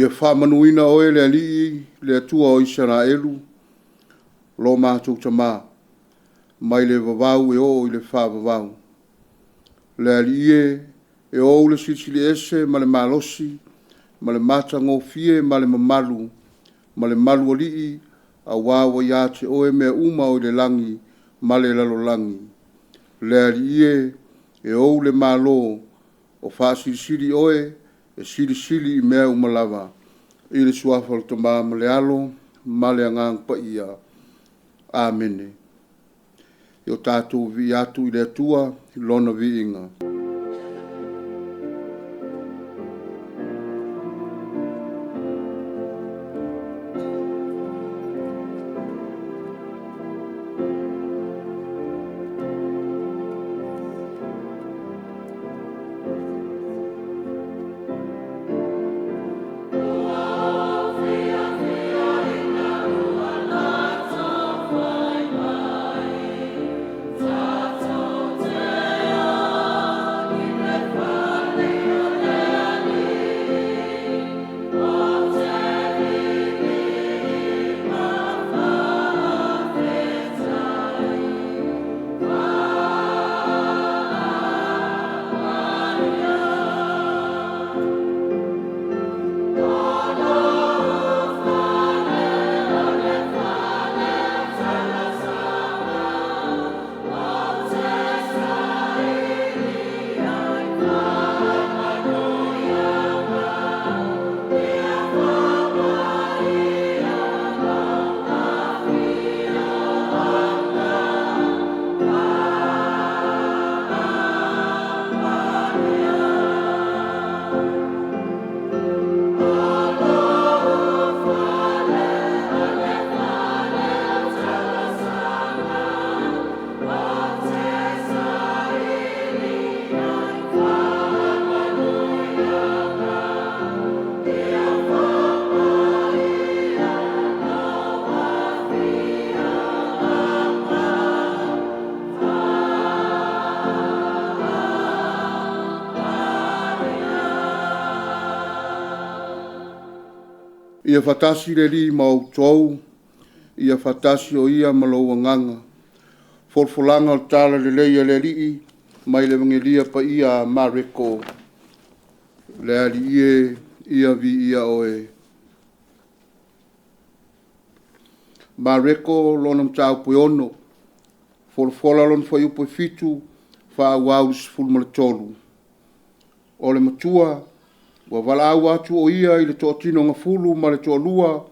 Ia faamanuina oe le Alii le Atua o Isaraelu, lo matou Tama, mai le vavau e oo i le faavavau. Le Alii e, e ou le Silisili Ese ma le malosi, ma le matagofie ma le mamalu, ma le malualii, aua ua ia te oe mea uma o i le lagi ma le lalolagi. Le Alii e, e ou le Malo, o faasilisili oe, e silisili i mea uma lava, i le Suafa o le Tama ma le Alo ma le Agaga Paia. Amene. Ia o tatou vivii atu i le Atua i Lona viiga. Ua ou fiafia ina ua tatou fai mai, tatou te o i le fale o le Alii. Ou te liilii ma faafetai, faamanuia. O lou fale o le fale talosaga, ou te saili ai faamanuiaga. Ia faapaia lou afioaga, faamanuia. O lou fale o le fale talosaga, ou te saili ai faamanuiaga. Ia faapaia lou afioaga, faamanuia. Ia faatasi le Alii ma outou, ia faatasi o Ia ma lou agaga. Folafolaga o le Talalelei a le Alii mai le Evagelia Paia a Mareko. Le Alii e, ia viia Oe. Mareko lona mataupu e 6, folafola lona fuaiupu e 7, faaauau i le 13. O le matua, ua valaau atu o ia i le toatinogafulu ma le toalua,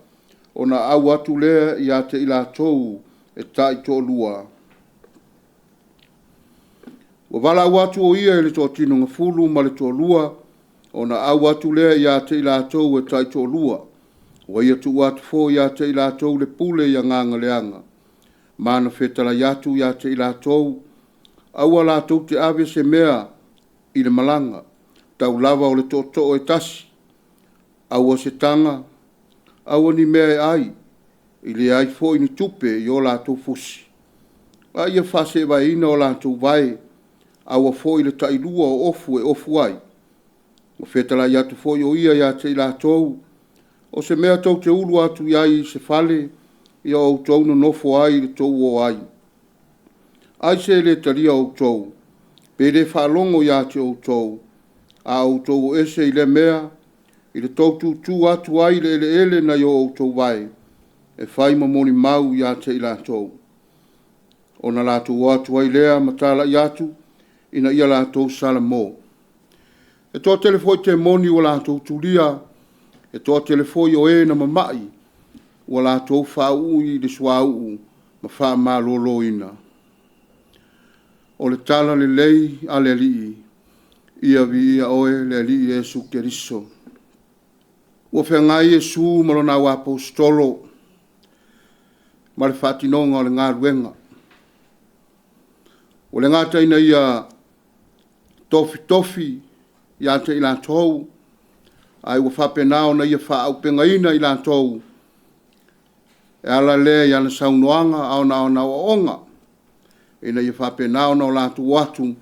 ona au atu lea ia te i latou e taitoalua. Ua valaau atu o ia i le toatinogafulu ma le toalua, ona au atu lea ia te i latou e taitoalua, ua ia tuu atu foi ia te i latou le pule i agaga leaga, ma na fetalai atu ia te i latou, aua latou te ave se mea i le malaga, tau lava o le tootoo e tasi, aua se taga, aua ni mea e ai, e leai foi ni tupe i o latou fusi, a ia faaseevaeina o latou vae, aua foi le tailua o ofu e ofu ai. Ua fetalai atu foi o ia ia te i latou, o se mea tou te ulu atu ai i se fale, ia outou nonofo ai i le tou o ai. Ai se le talia outou, pe le faalogo ia te outou, a outou o ese i lea mea, i le tou tutu atu ai i le eleele nai o outou vae, e fai ma molimau ia te i latou. Ona latou o atu ai lea ma talai atu, ina ia latou salamo. E toatele foi temoni ua latou tulia, e toatele foi o e na mamai ua latou faauu i le suauu ma faamaloloina. O le tala lelei a le Alii. Ia viia oe le Alii Iesu Keriso. Ua feagai Iesu ma lona auaposeitolo ma le faatinoga o le galuega. Ua le gata ina ia tofitofi ia te i latou, ae ua faapena ona ia faaauupegaina i latou e ala lea i ana saunoaga a o ana aoaoga ina ia faapena ona latou o atu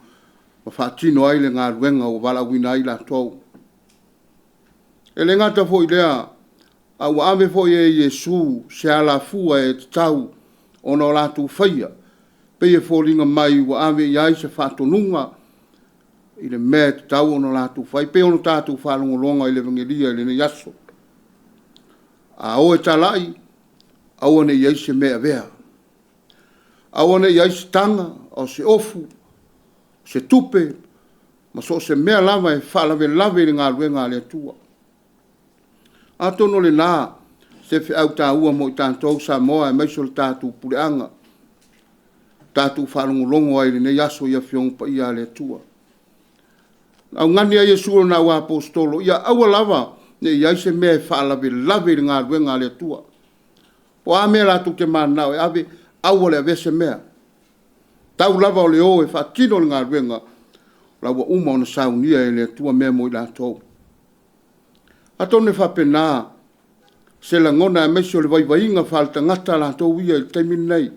ma faatino ai le galuega ua valaauina ai i latou. E le gata foi i lea, a ua ave foi e Iesu se alafua e tatau ona o latou faia, pei e foliga mai ua ave i ai se faatonuga i le mea e tatau ona latou fai, e pei ona tatou faalogologo i le Evagelia i lenei aso. A o e talai, aua ne i i ai se mea e avea, aua ne i i ai se taga, o se ofu, se tupe, ma so o se mea lava e faalavelave i le galuega a le Atua. Atonu o lena se feau taua mo i tatou Samoa aemaise o le tatou puleaga, tatou faalogologo ai i lenei aso i Afioga Paia a le Atua. Na augani ai Iesu i Lona auaposeitolo, ia aua lava ne i i ai se mea e faalavelave i le galuega a le Atua. Po o a mea latou te mananao e ave, aua le avea se mea. Tau lava o le o e faatino le galuega, o la ua uma ona saunia e le Atua mea mo i latou. Atonu e faapena se lagona aemaise o le vaivaiga faaletagata latou ia i le taimi lenei,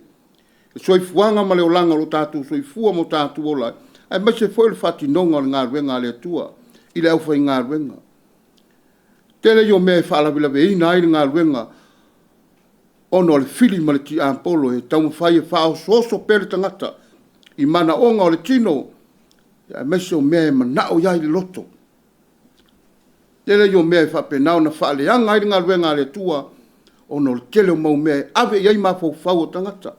le soifuaga ma le olaga o lo o tatou soifua ma o tatou ola ai, aemaise foi o le faatinoga o le galuega a le Atua i le aufaigaluega. O le tele ia o mea e faalavelaveina ai le galuega ona o le fili ma le tiapolo e taumafai e faaosooso pea le tagata i manaoga o le tino, aemaise o mea e manao i ai le loto. O le tele ia o mea e faapena ona faaleaga ai le galuega a le Atua ona o le tele o mau mea e ave i ai mafaufau o tagata,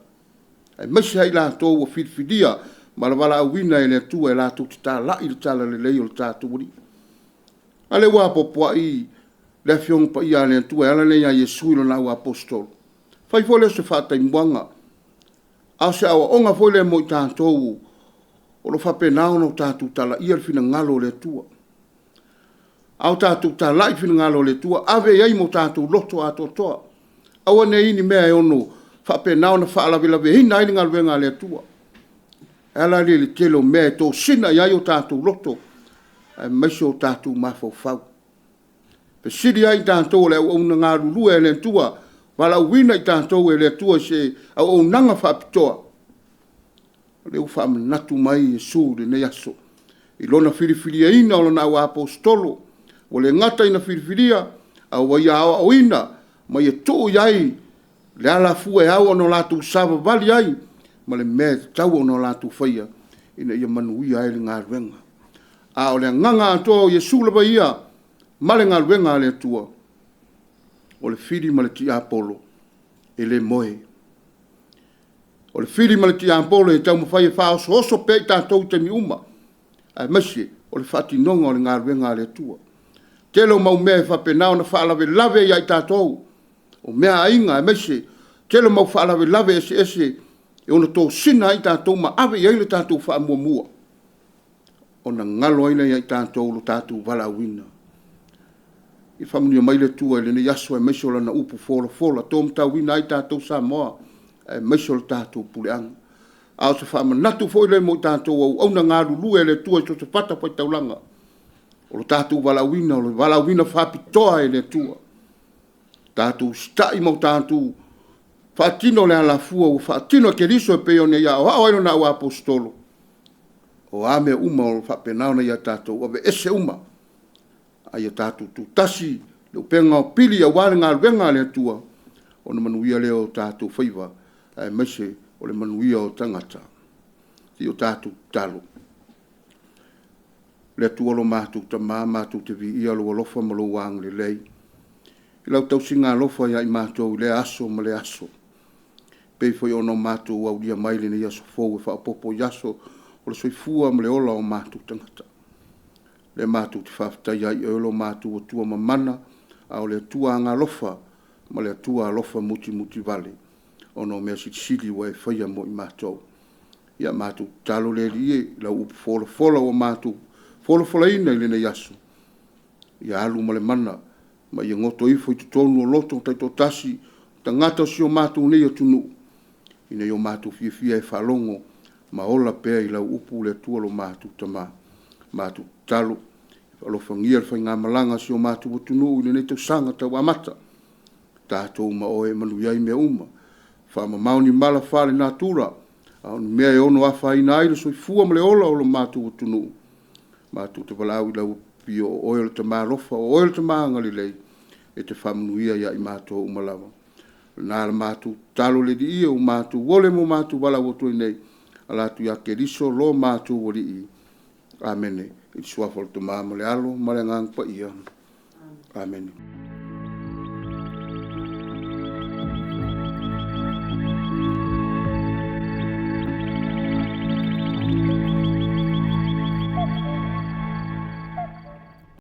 aemaise lava i latou ua filifilia ma le valaauina e le Atua latou te talai le talalelei o le tatou Alii. A lea ua apoapoai le Afioga Paia a le Atua e ala lea ia Iesu i Lona auaposeitolo. Fai foi lea o se faataimuaga, a o se aoaoga foi lea mo i tatou o lo o faapena ona tatou talaia le finagalo o le Atua. A o tatou talai le finagalo o le Atua, ave i ai ma o tatou loto atoatoa. Aua ne i i ai ni mea e ono faapena ona faalavelaveina ai le galuega a le Atua. E ala lea i le tele o mea e tosina i ai o tatou loto aemaise o tatou mafaufau. E fesili ai i tatou o le auauna galulue a le Atua, valaauina i tatou e le Atua i se auaunaga faapitoa, o lea ua faamanatu mai Iesu i lenei aso, i Lona filifiliaina o Lona auaposeitolo, ua le gata ina filifilia, a ua Ia aoaoina ma Ia tuu i ai le alafua e ao ona latou savavali ai ma le mea e tatau ona latou faia ina ia manuia ai le galuega. A o le agaga atoa o Iesu lava ia ma le galuega a le Atua, o le fili ma le tiapolo, e le moe. O le fili ma le tiapolo e taumafai e faaosooso pea i tatou i taimi uma, aemaise o le faatinoga o le galuega a le Atua. Tele o mau mea e faapena ona faalavelave ia i tatou, o mea a aiga aemaise le tele o mau faalavelave eseese e ono tosina ai i tatou ma ave i ai le tatou faamuamua, ona galo ai lea ia i tatou lo tatou valaauina. Ia faamanuia mai le Atua i lenei aso aemaise o Lana upu folafola, tolumatauina ai tatou Samoa aemaise o le tatou puleaga. A o se faamanatu foi lea mo i tatou o auauna galulue a le Atua i so o se fatafaitaulaga, o le tatou valaauina, o le valaauina faapitoa e le Atua. Tatou usitai ma o tatou faatino le alafua ua faatino e Keriso e pei ona ia aoao ai Lona auaposeitolo, o a mea uma o lo o faapena ona ia tatou aveese uma, a ia tatou tutasi i le upega o pili aua le galuega a le Atua, ona manuia lea o tatou faiva aemaise o le manuia o tagata. Se i o tatou tatalo. Le Atua lo matou Tama, matou te viia lou alofa ma lou agalelei i lau tausiga alofa ia i matou i lea aso ma lea aso, e pei foi ona matou aulia mai lenei aso fou e faaopoopo i aso o le soifua ma le ola o matou tagata. O lea matou te faafetaia ai i Oe lo matou Atua mamana, a o le Atua agaalofa ma le Atua alofa mutimutivale, ona o mea silisili ua e faia mo i matou. Ia matou tatalo le Alii e i lau upu folafola ua matou folafolaina i lenei aso, ia alu ma le mana ma ia goto ifo i totonu o loto taitoatasi o tagata o si o matou nei atunuu, ina ia o matou fiafia e faalogo ma ola pea i lau upu le Atua lo matou Tama. Matou tatalo, alofagia le faigamalaga a si o matou atunuu i lenei tausaga tau amata, tatou ma Oe e manuia ai mea uma. Faamamao ni mala faale-natura, a o ni mea e ono afaina ai le soifua ma le ola o lo matou atunuu, matou te valaau i lau Pio o oe o le Tama alofa, o oe o le Tama agalelei, e te faamanuia ia i matou uma lava. O lena la matou tatalo le Alii e, ua matou ole ma o matou valaau atu ai nei, ala atu ia Keriso lo matou Alii. Amene. I le Suafa o le Tama ma le Alo ma le Agaga Paia. Amene.